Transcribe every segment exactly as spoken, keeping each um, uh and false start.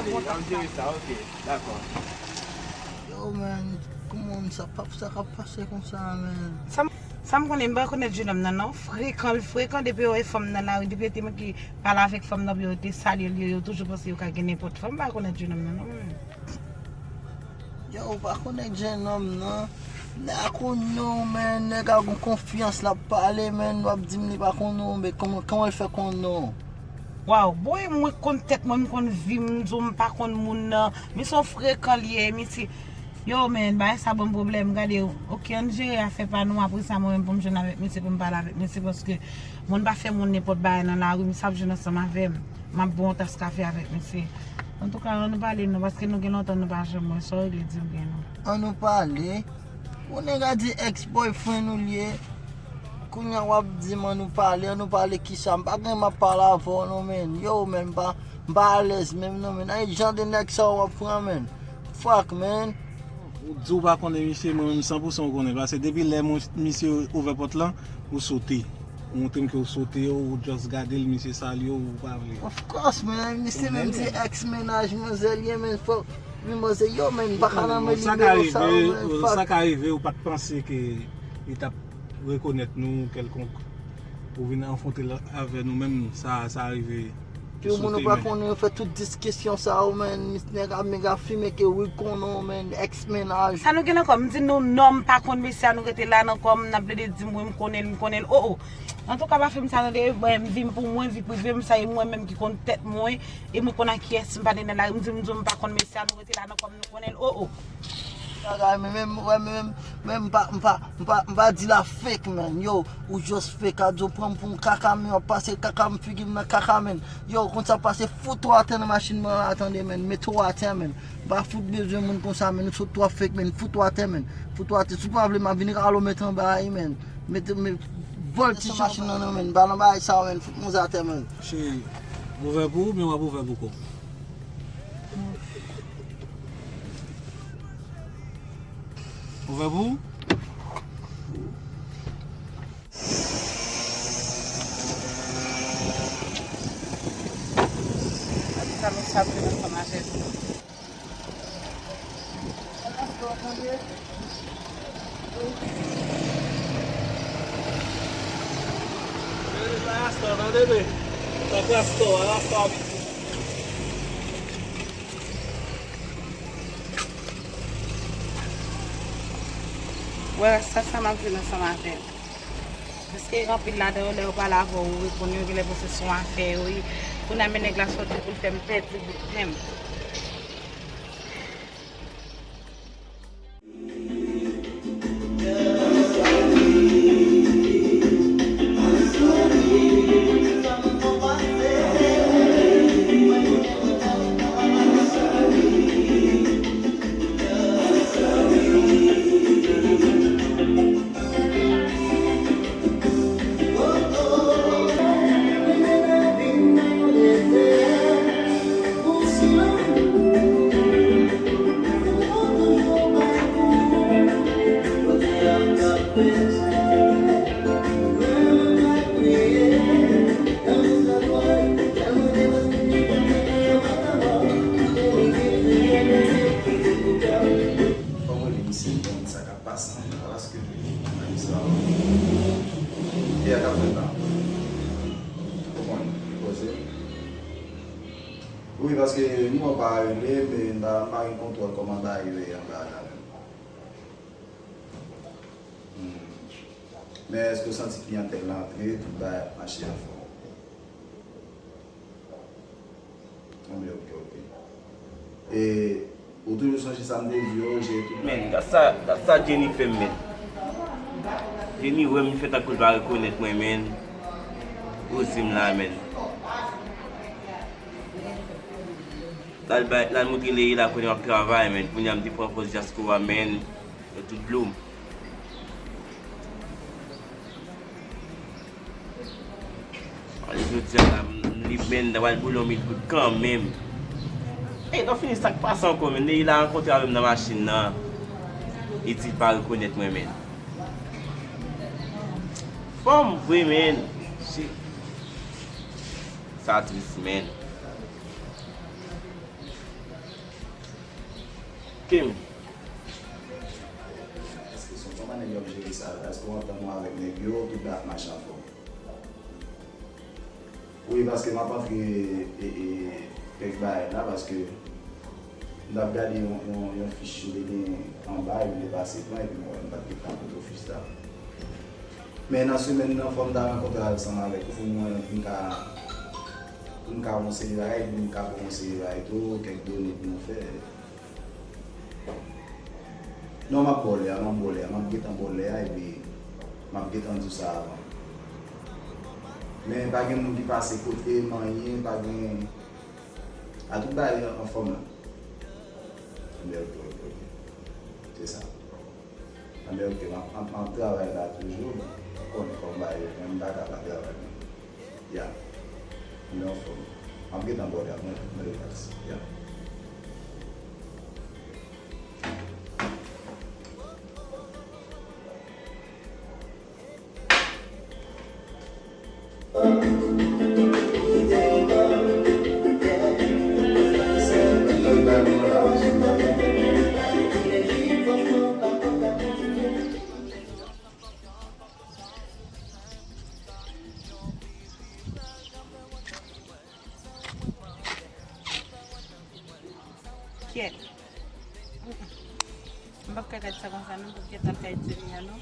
pale, n ap jere sa, ok, dakò. Yo, man, kòman sa p ap sa k ap pase konsa, man? Sa m konnen, m pa rekonèt jenòm nan non. Frekan l frekan, depi yo wè fanm nan lari, depi yo te manke pale avèk fanm nan, pou yo te salye l, yo, yo toujou panse yo ka gen nenpòt fanm. M pa rekonèt jenòm nan non. Yo, ou pa konnen jenòm nan. Nèg a konnen w, men nèg a gon konfyans l ap pale, men w ap di m li pa konnen w, men kòman, kòman l fè konnen w? Waw, boy, mwen konn tèt mwen, m konn vi m, m di w m pa konn moun nan. Misye yon frekan l ye, misye. Yo, men, bagay sa ban m pwoblèm, gade, ok, ann jere afè pa nou, apre sa, mwen menm pou m jwenn avèk misye, pou m pale avèk misye, paske moun pa fè moun nenpòt bagay nan lari, misye ap jwenn ansanm avè m. M ap bwè yon tas kafe avèk misye. Antouka, ann nou pale non, paske nou gen lontan nou pa janm wè, sa w regle di m gen non. Ann nou pale. Ou nèg a di ex boyfriend ou l ye. Kounye a w ap di m ann nou pale, ann nou pale kisa? M pa gen m ap pale avè w non, men. Yo, men, m pa, m pa alèz menm non, men. Ay, jan de nèg sa w ap pran, men. Fuck, man. Ou di w pa konnen misye, mwen menm san pou san ou konnen. Paske depi lè mwen, misye ouvè pòt lan, ou sote. Ou montre m ke ou sote, ou just gade l, misye salye w, ou pa vle. Of course, man. Misye menm se ex mennaj manzè l ye, men. Fòk li manzè, yo, men, m pa ka nan men li, men sa, yo, men. Fuck. Sa ka rive, ou pa t panse ke li t ap rekonèt nou kèlkonk. Ou vin anfwonte l avè nou menm, sa, sa rive. Pou moun ou pa konnen, yo fè tout diskisyon sa yo, men, nèg ap mega fimen ke wi konnen w, men, ex mennaj. Sa nou gen nan kò m, m di nou non, m pa konn mesye a, nou rete la nan kò m, n ap plede di m wi m konnen l, m konnen l. Oh, oh. Antouka, pa fè m sa tande, mwen, m vi m pou mwen, vi prive m, sa e mwen menm ki konn tèt mwen, e mwen konn a kiyès m pale nan lari, m di m, m di w m pa konn mesye a, nou rete la nan kò m, nou konnen l. Oh, oh. Bagay, men, men, men, men, men, m pa, m pa, m pa, m pa di la fake, man. Yo, ou just fake, a di w pran m pou yon kaka, men w ap pase kaka, m figi m nan kaka, man. Yo, konn sa pase, fout ou atè nan machin mwen la, tande, man. Mete w atè, man. M pa fout bezwen moun konsa, man. Ou sot twò fake, man. Fout ou atè, man. Fout ou atè. Si w pa vle, m ap vin rale w met anba, wi, man. Mete, men, vòltije machin nan, nan, man. M pa nan bagay sa, man. Fout mwen atè, man. Cheri, m ouvè pou ou, men w ap ouvè pou kò w. Ouvè pou ou? Sa nou sa vin ansanm avèk nou. Tande, men. Sa pastò, a pastò abitye. Wè, sa, sa m ap jwenn ansanm avè l. Paske anpil ladan yo, lè yo pale avè w, ou reponn yo, genlè panse se yon afè yo ye. Kounye a, men nèg la sòti pou l fè m pèdi bout pen m. Fò m rele misye, konn sa k ap pase anba, paske nan istwa a, e a k ap fèt la. Ou konn, li poze. Wi, paske nimewo pa rele, men m pa, m pa gen kontwòl kòman bagay yo ye anba la menm. Hmm. Men èske w santi kliyantèl la antre, tout bagay ap mache anfòm? Anben, oke, oke. E ou toujou sonje sa m te di w, jere tout bagay. Men, gad sa, gad sa Jenny fè m, men. Jenny wè m, li fè tankou l pa rekonèt mwen, men. Poze m la, men. L al bay, l al montre Leila kote m ap travay, men. Kounye a m te pran pòz dyaspora, men. Yo tout dlo m. Jodi a la, m lib, men, m ta pral boule yon mil goud kanmenm. Ey, nan fini sa k pase ankò, men, Leila rankontre avè m nan machin nan. Li di l pa rekonèt mwen, men. Fanm vre, men. Shit. Sa tris, men. Kim. Èske se yon mannyè w ap jere sa? Èske w antann ou avèk nèg yo, tout bagay ap mache anfòm? Wi, paske m ap antre, e, e, kèk bagay la, paske m t ap gade yon, yon, yon fich yo te gen anba, epi m te pase pran, epi m wè m pa t gentan foto fich sa. Men nan semèn nan, fò m ta rankontre ansanm avèk ou pou mwen, pou m ka, pou m ka yon seri bagay, pou m ka pran yon seri bagay tou, kèk done pou nou fè. Non, m ap ba w lè a, m ap ba w lè a, m ap gentan ba w lè a, epi m ap gentan di w sa avan. Men pa gen moun ki pase kote m, anyen, pa gen, a tout bagay anfòm la. Anben, oke, oke, oke. Se sa. Anben, oke, m ap, m ap, m ap travay la toujou, bon, ou konnen kòm bagay yo, men m pa ka pa travay, men. Ya. Mwen anfòm. M ap gentan ba w lè a, mwen, mwen relax. Ya. Kyèt. M p ap ka gad sa konsa non, pou m gentan fè di li an non.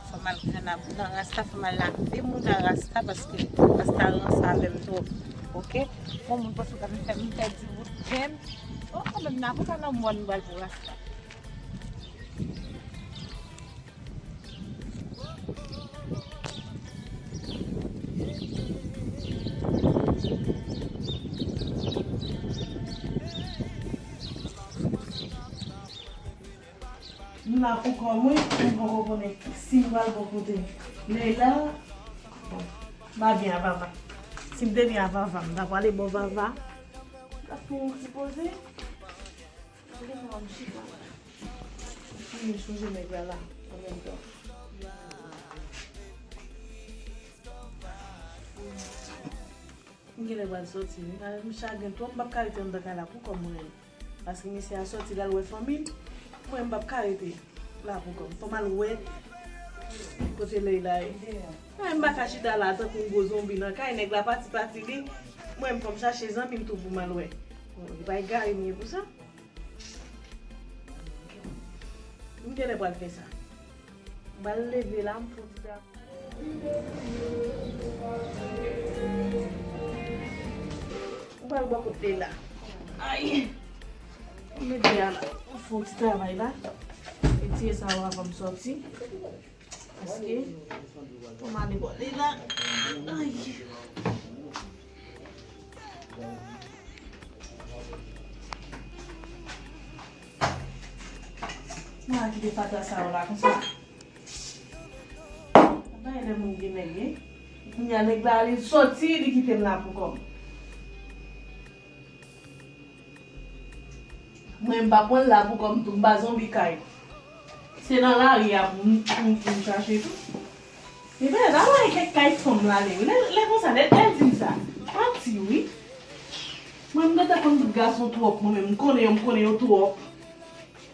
Fò m al nan, nan rasta, fò m al lave moun nan rasta, paske rasta ranse avè m twòp. Oke? Bon, moun panse w ka vin fè m pèdi bout pen m. Oh, kanmenm, nan avoka nan mòn m pral pou rasta. La pou kò mwen, m poko konnen si m pral bò kote Leila. Bon, m pa byen a Vava. Si m te byen a Vava, m ta prale bò Vava. M ta fè yon ti poze. Mwen gen nan m chita. Epi m sonje nèg la la an menm tan. M genlè pral sòti wi. Mwen chagren twòp, m p ap ka rete anndan kay la pou kò m mwen menm. Paske misye a sòti l al wè fanmi l. Mwen m p ap ka rete la pou kò m. Fò m al wè kote Leila ye. Mwen m pa ka chita la tankou yon gwo zonbi nan kay, nèg la pati pati li. Mwen m fò m chache zanmi m tou pou m al wè. Bon, li pa egare m ye pou sa. M genlè pral fè sa. M pral leve la, m fè yon ti ta. M pral bò kote la. Ay! M mete a la. M fè yon ti travay la. Retire sa yo avan m sòti. Paske, pou m ale bò Leila. Ay! Mwen a kite fatra sa yo la konsa. Bay lè moun gen nèg, wi. Kounye a nèg la ale sòti, li kite m la pou kò m. Mwen, m pa pran l la pou kò m tou, m pa zonbi kay. Se nan lari a pou m, pou m, pou m chache tou. Ebyen, la wè kèk kay fanm la ale wi. Lè, lè konsa, lè, lè l di m sa, pati wi. Mwen, m gentan konn tout gason twòp, mwen menm, m konnen yo, m konnen yo twòp.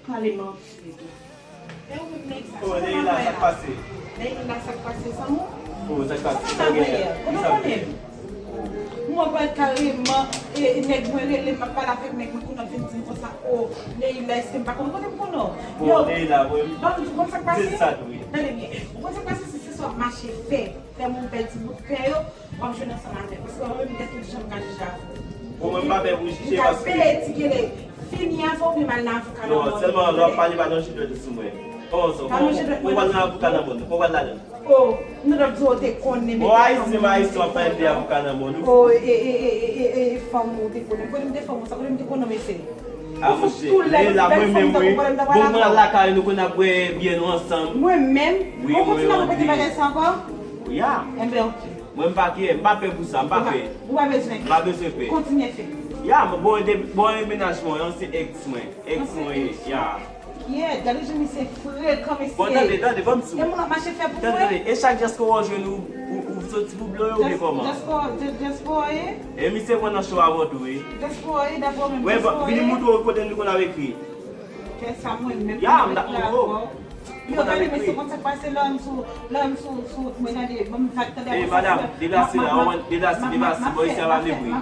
Pale manti tou. E ou menm nèg sa, sa pa Leila, sa k pase? Leila, sa k pase, Samou? Oh, sa k pase? Sa k pase? Ou pa konnen m? Mwen wè kareman, e, e, nèg mwen rele m, m ap pale avèk nèg mwen, kounye a vin di m konsa, oh, Leila, èske m pa konn kote m konnen w? Bon, Leila, mwen, ban m di, ou konn sa k pase? Se sa tou, wi. Tande byen, ou konn sa k pase, se, se sa w ap mache fè, fè moun pèdi bout pè yo, w ap jwenn ansanm avè l. Paske mwen menm, m gen tout jan m ka jije avè w. Bon, mwen m pa pè pou jije paske. Li ta peye ti gele fini avè w, oubyen m al nan avoka nan mòn. Non, sèlman lè w ap pale, pa lonje dwèt ou sou mwen. Kòman sa? Pa lonje dwèt mwen. Ou pral nan avoka nan mòn, ou pral ladan l. Oh, nou t ap di w te konnen. Bon, ayisyen, m ayisyen, w ap pale de avoka nan mòn, wi. Oh, e, e, fanm ou te konnen. Kote m te fanm ou, sa kote m te konnen, mesye. A, monchè, Leila, mwen menm, wi. Bon, mwen al lakay nou, konn ap bwè byè nou ansanm. Mwen menm? Wi, mwen menm. Ou kontinye ap repete bagay sa ankò? Ya. Enben, ok. Mwen, m pa kè, m pa pè pou sa, m pa pè. Ou pa bezwen. M pa bezwen pè. Kontinye fè. Ya, m bon, de, bon, e mennaj mwen, ansyen èks mwen. Èks mwen, ya. Kyèt, gade jan misye frekan, mesye. Bon, tande, tande, ban m di w. E moun ap mache fè pou mwen. Tande, tande, e chak dyas ke w jwenn ou, ou, ou soti pou blo yo, oubyen kòman? Dyas ke w, dyas ke w ye? E misye pran nan cho avan tou, wi. Dyas ke w ye, daprè w menm, dyas ke w ye? Wi, bon, vini m montre w kote nou konn ap ekri. Fè sa mwen menm, ya, m t ap montre w. Yo, gade, mesye, konn sa k pase lè m sou, lè m sou, sou wout mwen, tande, ban m vag, tande. Ey, madanm, deplase la, deplase, deplase, bò isi a pa vle bri.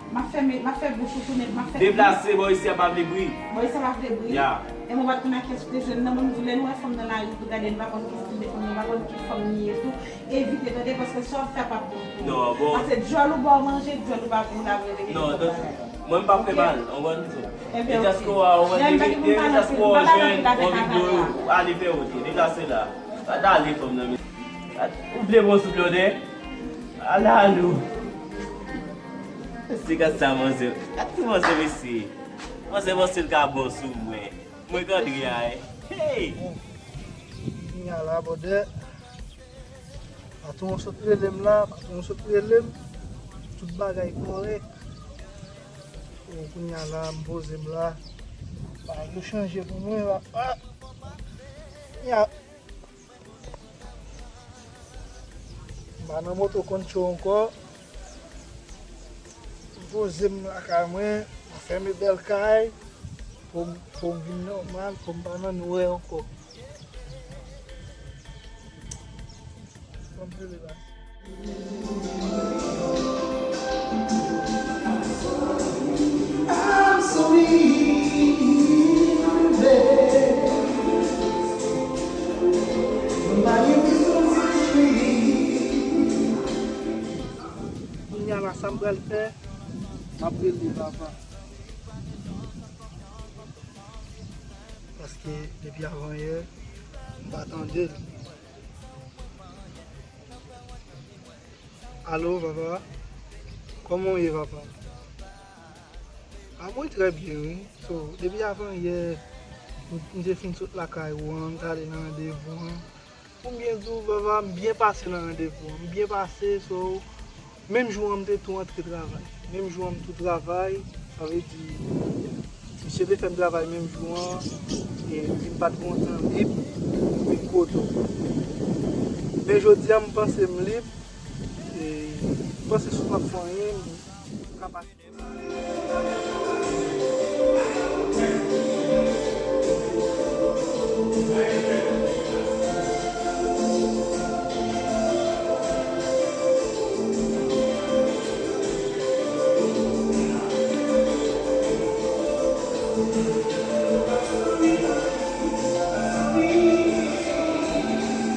M ap fèmen, m ap fè bouch ou tounen, m ap fè. Deplase, bò isi a pa vle bri. Bò isi a pa vle bri. Ya. E mwen pa t konn ak kiyès ou te jwenn nan, mwen m di w lè nou wè fanm nan lari tou, gade, nou pa konn ki stil de fanm, nou pa konn ki fanm li ye tou. Evite, tande, paske sa w ap fè a p ap bon pou ou. Non, bon. Paske djòl ou ba w manje, djòl ou pa pou w la pou reveye. Non, tout bagay. Mwen m p ap fè mal, ou konprann? E dyaspora, ou konprann, depi, depi dyaspora jwenn yon videyo, ou ale fè wout ou, deplase la. Pa t ale fanm nan, men. Ou vle bon sou blòdè? Ala nou. Se gad sa manzè. Gad ti manzè, mesye. Manzè panse l ka bon sou mwen. Mwen k André a, wi. Hey! Kounye a la, brother. Patwon sot rele m la, patwon sot rele m. Tout bagay kòrèk. O, kounye a la, m poze m la. Bagay yo chanje pou mwen, papa. Kounye a, M pa nan moto konn cho ankò. M poze m lakay mwen, m fèmen bèl kay, pou m, pou m vin nòmal, pou m pa nan nwè ankò. Ban m rele la. Kounye a la, sa m pral fè, m ap rele Vava. Paske depi avanyè, m pa tande l. Alo, Vava? Kòman w ye, Vava? A, mwen trè byen, wi. So, depi avanyè, M te fin sot lakay ou an, m t ale nan randevou an. Pou m byen di w, Vava, m byen pase nan randevou an. M byen pase, so, menm jou an, m te tou antre travay. Menm jou an, m tou travay. Sa vle di, misye te fè m travay menm jou an, epi m pa t gen yon tan lib pou m vin kote w. Men jodi a, m panse m lib, e m panse si w p ap fè anyen, m ka pase.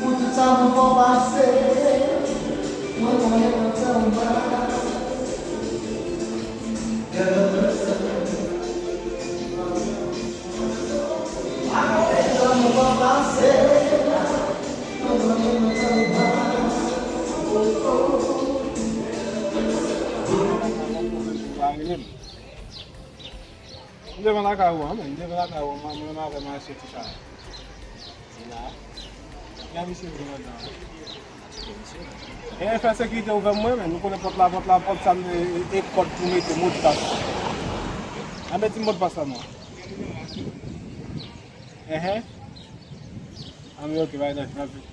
Pou tout sa mwen fè w pase, mwen konnen mwen fè w mal. M devan lakay ou an, men m devan lakay ou an, mwen menm avè m al soti sa. Di la. Gen misye vin anndan. Gen fè sekirite ouvè mwen, men nou konnen pòt la, pòt la, pòt sa, e, e, e kòd pou mete modpas. Anben, ti modpas la, mwen. Enhen. Anben, ok, bay dèt, anben.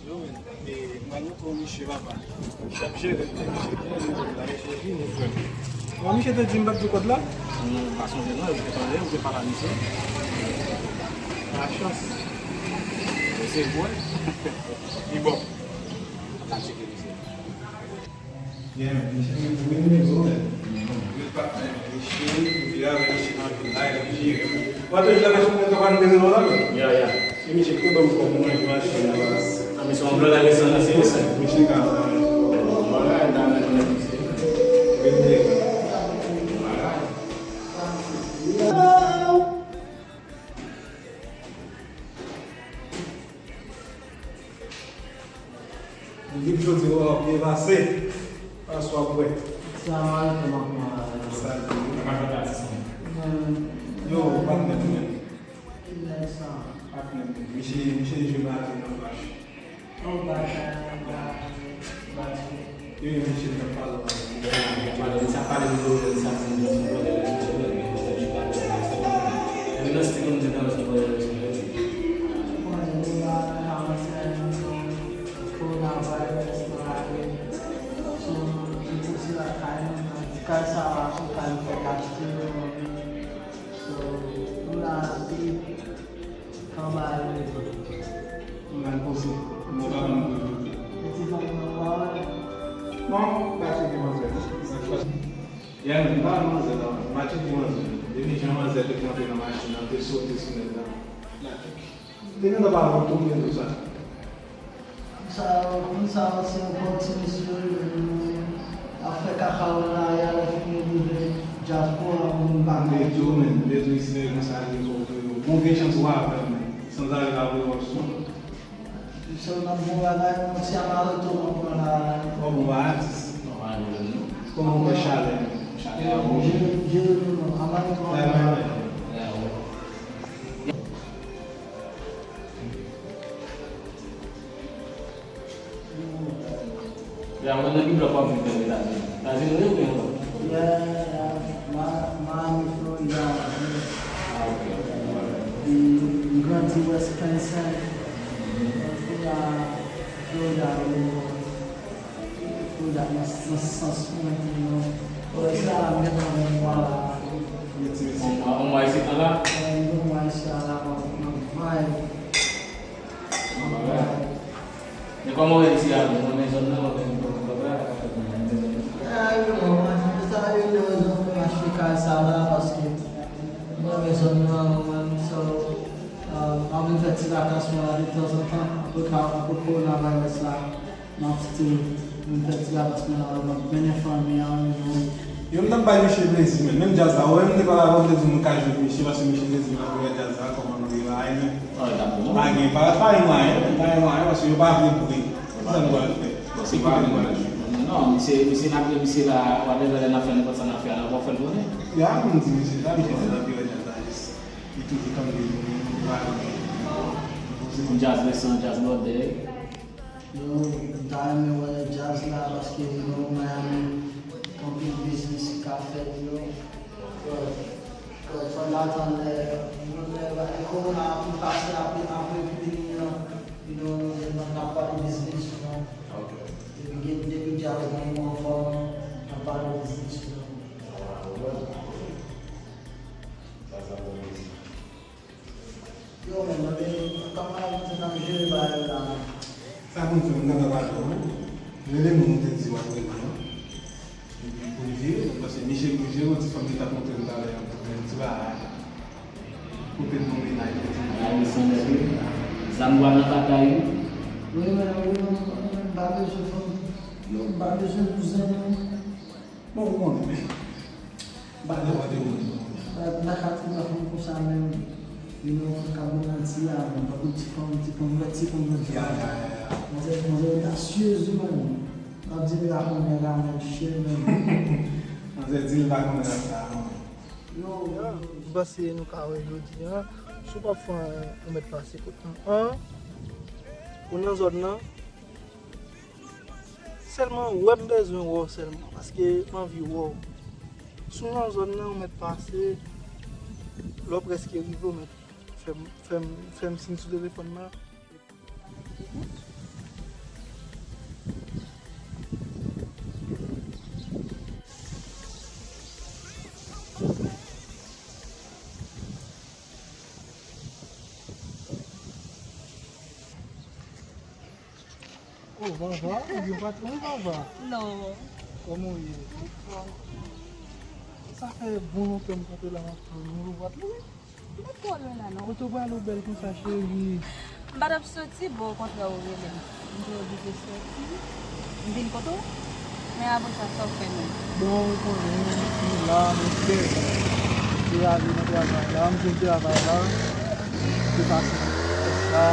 Yo, men, e, m al montre w misye, papa. Misye ap jere l, men misye gen yon la, misye vini, frè m. Bon, misye te di m pa t di kòd la? Non, m pa sonje non, m te pale, m te pale a misye. Lachans. Se vre. Li bon. N ap tcheke misye. Yeah, man, misye gen gwo nimewo, man. Yo pa fè misye, yo vire avè misye nan vil la, epi jere. Ou pa te jere sou mwen, ou pa te rele la, man? Yeah, yeah. E misye ki te ban m kòb mwen, yo achte yon. Ah, misye yon blòd a resan nan, se sa. Misye ka, man. Alright, dam nan konnen misye. Rete. Alright. Li di jodi w ap byen pase. Pase w ap wè. Salam aleykum, Ahmad. Salam. Yo, patnè m menm. Ki nèg sa? Patnè m menm. Misye, misye jwe maten nan flash. Oh, bagay, bagay, bagay. Yo, yo, misye nan pale. Pale, sa pale m di w, sa di m di w, sa pale m di w, sa pale m di w, sa pale m di w. Epi nan stil konn di nan sa pale m di w. Konnen nou la nan karantin, coronavirus nan lari. So, nou soti lakay nou, nan kay sa a, se kay nou fèk achte yo. So, nou la, epi Anba yo rezo. M pa konn si mwen pa konn pou yo. E ti fanm nan pa wè? Non, m pa tcheke manzè non. Yeah, men m pa wè manzè non. M pa tcheke manzè. Depi jan manzè te kanpe nan machin nan, te sote sou nèg la. Te gentan pa wè tou, men tou sa. Sa yo, moun sa yo se opòtinis yo ye, yo ap fè kaka yo nan lari a, lè fini yo rive dyaspora, moun pa ka. Yo menm, yo di se konsa li ye, bon, gen chans w avè m, men sanzave pa vle wè w sou. So, n ap bon bagay, yon ti amaretto mwen pran la. Bon, bon, ba atis. Kòman w wè chalè? Chalè a wouj. Jere, jere nou non, amaretto mwen pran la. Ya, mwen nan ki blòk w ap viv menm Etazini? Etazini wi oubyen lòt? Ya, ya, Miami, Florida. Ah, ok, ok. M, m grandi West Spencer. Florida, Florida, Florida, nan, nan sans mwen, you know. Florida, m gentan gen yon mwa la. Yon mwa isit la? Yon mwa isit la, m ap, m ap vibe. Men kòman w wè isi a menm? Ou renmen zòn nan, ou renmen zòn nan, ou renmen zòn nan? Ah, you know, man, sa youn nan rezon pou m achte kay sa la, paske mwen renmen zòn nan, mwen, so, euh, m ap vin fè ti vakans mwen la detanzantan, apre ka, apre coronavirus la, m ap still vin fè ti vakans mwen la, m ap mennen fanmi an, you know. Yo, m t ap bay misye plezi, men menm djaz la, ou wè, m te pale avè w, m te di nou ka jwe misye, paske misye te di m ap jwe djaz la, kòman nou ye la, men pa gen, pa, pa gen mwayen, pa gen mwayen, paske yo pa vle bri. Kisa nou pral fè? Se pa gen mwayen. Non, misye, misye n ap gen misye la, whatever lè n ap fè nenpòt sa n ap fè a, w ap fè l konnen. Ya, m di misye sa, misye se nan pyramid la, jis li toujou tann de nou, nou pale, nou poze. Yon djaz resan, djaz bòdè. Yo, m ta renmen wè djaz la, paske nou Miami, anpil biznis ki ka fèt, yo. Fò n atann lè, lè, lè kòwona ap pase apre, apre epidemi an, you know, n ap pale biznis, you know. Depi gen, depi djaz mwen anfòm, n ap pale biznis, you know. Yo, men, mwen, men, kòman nou te nan jere bagay la? Sa konn fè m nan bagay la, wi. Rele moun ou te di w ap rele an. Epi pou l vire, paske Michel pou jere, yon ti fanm ki t ap montre m talè an, pou fè yon ti bagay. Kote l nan mennaj li, ti bagay. Ay, wi, san lè, wi. Zam bwa nan batay, wi. Wi, men, wi, men, m pa bezwen fanm. Yo, m pa bezwen kouzen, non. Bon, ou konnen, men. Bagay pa te wè. Ba, ba ka ti pa fanm konsa menm. You know, fanm ka bon manti a, men pa pou ti fanm, ti fanm, ti fanm nan. Ya, ya, ya, ya. Manzè, manzè odasyez, wi, man. N ap di l pa konnen ramen chè, men. Manzè di l pa konnen ramen. Yo, m panse nou ka wè jodi a. Si w p ap fè anyen, ou mèt pase kot mwen. An, ou nan zòn nan. Sèlman, wè m bezwen wè w sèlman, paske m anvi wè w. Si w nan zòn nan, ou mèt pase, lè w prèske rive, ou mèt fè m, fè m, fè m siy sou telefòn nan. Oh, Vava, ou gen patwon, Vava? Non. Kòman w ye? Anfòm. Sa fè bon lontan m pa te la, m ap tann ou, ou pa t lwen. M pa t twò lwen la, non. Kote w prale w bèl konsa, cheri? M pa t ap soti, bon, okontrè, ou rele m. M te oblije soti. M vin kote w. Men apre sa, sa w fè menm? Bon, ou konnen, m la, m fè. M te ale nan travay la, m jwenn travay la. M te pase nan pòs la.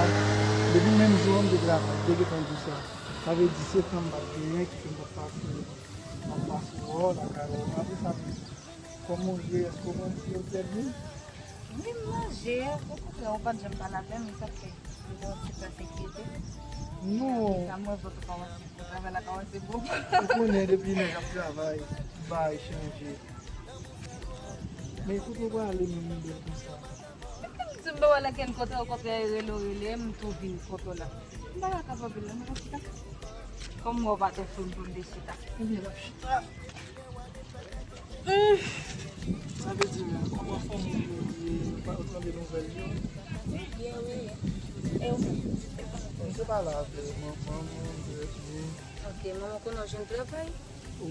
Depi menm jou an, m te travay, m te gentan di w sa. Sa vle di se tan m pa t genyen ki fè m pa t pase, m ap pase wè w lakay ou. Apre sa, kòman w ye? Èske w manje, w byen? Wi, m manje. Okontrè, ou pa t janm pale avè m, e sa k fè m te yon ti plas enkyete. Non. Sa m wè vant ou kòmanse bon, travay la kòmanse bon. Ou konnen depi nèg ap travay, bagay chanje. Men kote w prale menm, bèl konsa? Menm si m pa wè l ankenn kote, okontrè, rele w rele m, m tou vin kote w la. M pa ka kapab vin la, m pa chita. Kòm mwen w pa te fou m pou m te chita. Ebyen, n ap chita. Sa vle di, men, kòman fanmi yo ye? Ou pa, ou tande nouvèl yo? Wi, byen, wi. E ou menm? M te pale avè manman m, avè ou. Ok, manman konnen w jwenn travay?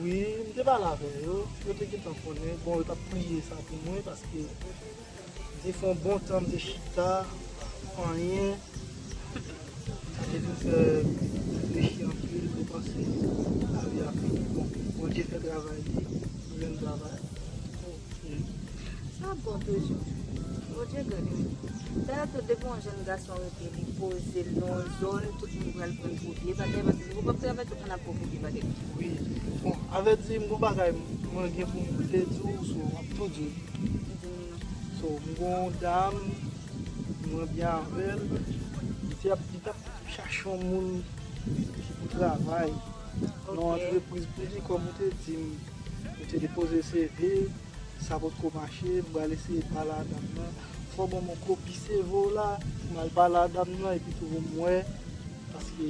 Wi, m te pale avè yo. Yo te gentan konnen. Bon, yo t ap priye sa pou mwen, paske m te fè yon bon tan, m te chita, m pa fè anyen. Sa te vin fè m reflechi anpil, m te panse lavi a fini. Bon, Bondye fè travay li, m jwenn travay. Sa bon toujou. Bondye gade. Dayè tou, depi yon jèn gason rete li poze l nan yon zòn, tout moun pral pran l pou vye bagay, paske si ou p ap travay, tout moun ap pran w pou vye bagay. Wi. Bon, avèdi m gon bagay mwen gen pou m te di w, so, m ap tou di w. Di m non. So, m gon yon dam, mwen byen avè l. Li te ap, li t ap chache yon moun ki pou travay nan yon antrepriz pou li, kòm ou te di m, ou te depoze C V, sa potko mache, m pral eseye pale a dam nan. Fò w ban m yon kopi C V w la, m al pale a dam nan, epi tou pou m wè, paske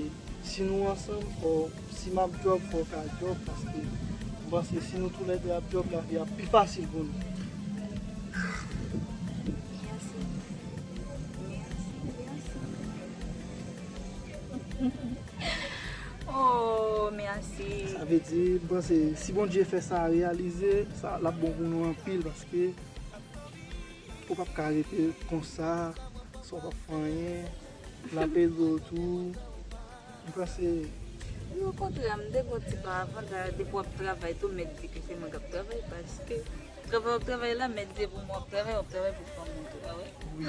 si nou ansanm, fò, si m ap djòb, fò w ka djòb, paske m panse si nou toulède ap djòb, lavi ap pi fasil pou nou. Mèsi. Mèsi, mèsi. Oh, mèsi. Sa vle di, m panse, si Bondye fè sa reyalize, sa, l ap bon pou nou anpil, paske ou p ap ka rete konsa, san w p ap fè anyen, l ap ede w tou. M panse. Wi, okontrè, m te gon ti pa avan, dayè, depi w ap travay tou, mèt di ke se mwen k ap travay, paske travay w ap travay la, mèt di pou mwen w ap travay, w ap travay pou fanmi w tou, pa vre? Wi.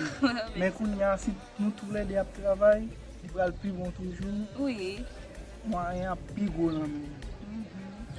Men kounye a, si nou toulède ap travay, li pral pi bon toujou. Wi. Mwayen an pi gwo nan men nou. Mhm.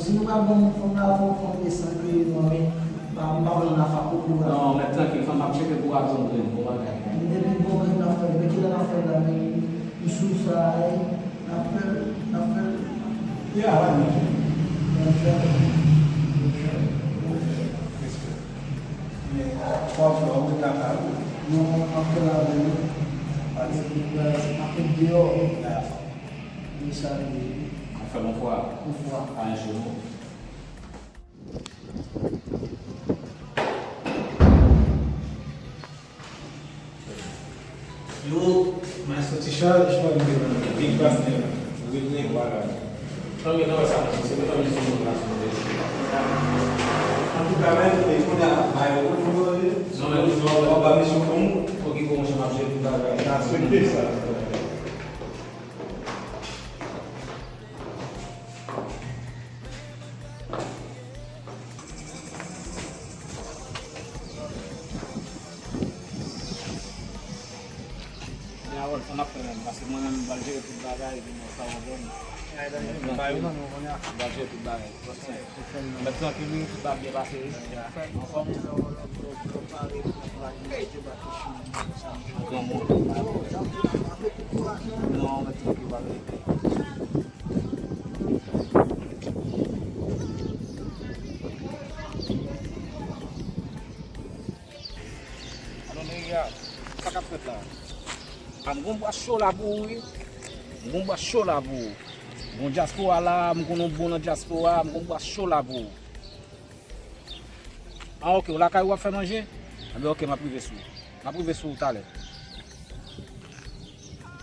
Si nou pral ban yon fanm la, fò yon fanm desan ke nou, men pa, m pa konn nan afa koko la. Non, men trankil, fanm ap tcheke pou w ak yon grenn, bon bagay. Depi bon grenn n ap fè, depi kilè n ap fè la, men m sou sa, n ap fè, n ap fè. Yeah, why not? N ap fè, n ap fè, n ap fè. Men, kòb la, ou ret lakay ou? Non, m ap fè l avè nou. Paske m ap met deyò. Li salye. Ap fè l yon fwa. Yon fwa. Pa yon jou, non. Yo, maestro T-Charge, mwen menm, Big Bass, men, wi, wi, vwala. Tanmi, nan sa, se tanmi sou moun la, sou moun. Antouka, men, e kounye a, bay yo, non, men, non, non, ba misyon pou mwen. Ok, bon, monchè, m ap jere tout bagay. N a swete sa. Men Harold, sa n ap fè menm, paske mwen menm, m pral jere tout bagay, epi mwen sa w konprann. M pral jere tout bagay. Mèt trankil wi, tout va byen pase wi. Anfòm. Granmoun. Non, mèt trankil, pa vle. Alò, Neria, sa k ap fèt la? A, m gon bwa cho la pou ou, wi. M gon bwa cho la pou ou. Gon dyaspora la, m konn ou bon nan dyaspora, m gon bwa cho la pou ou. A, ok, ou lakay ou ap fè manje? Anben, ok, m ap rive sou ou. M ap rive sou ou talè.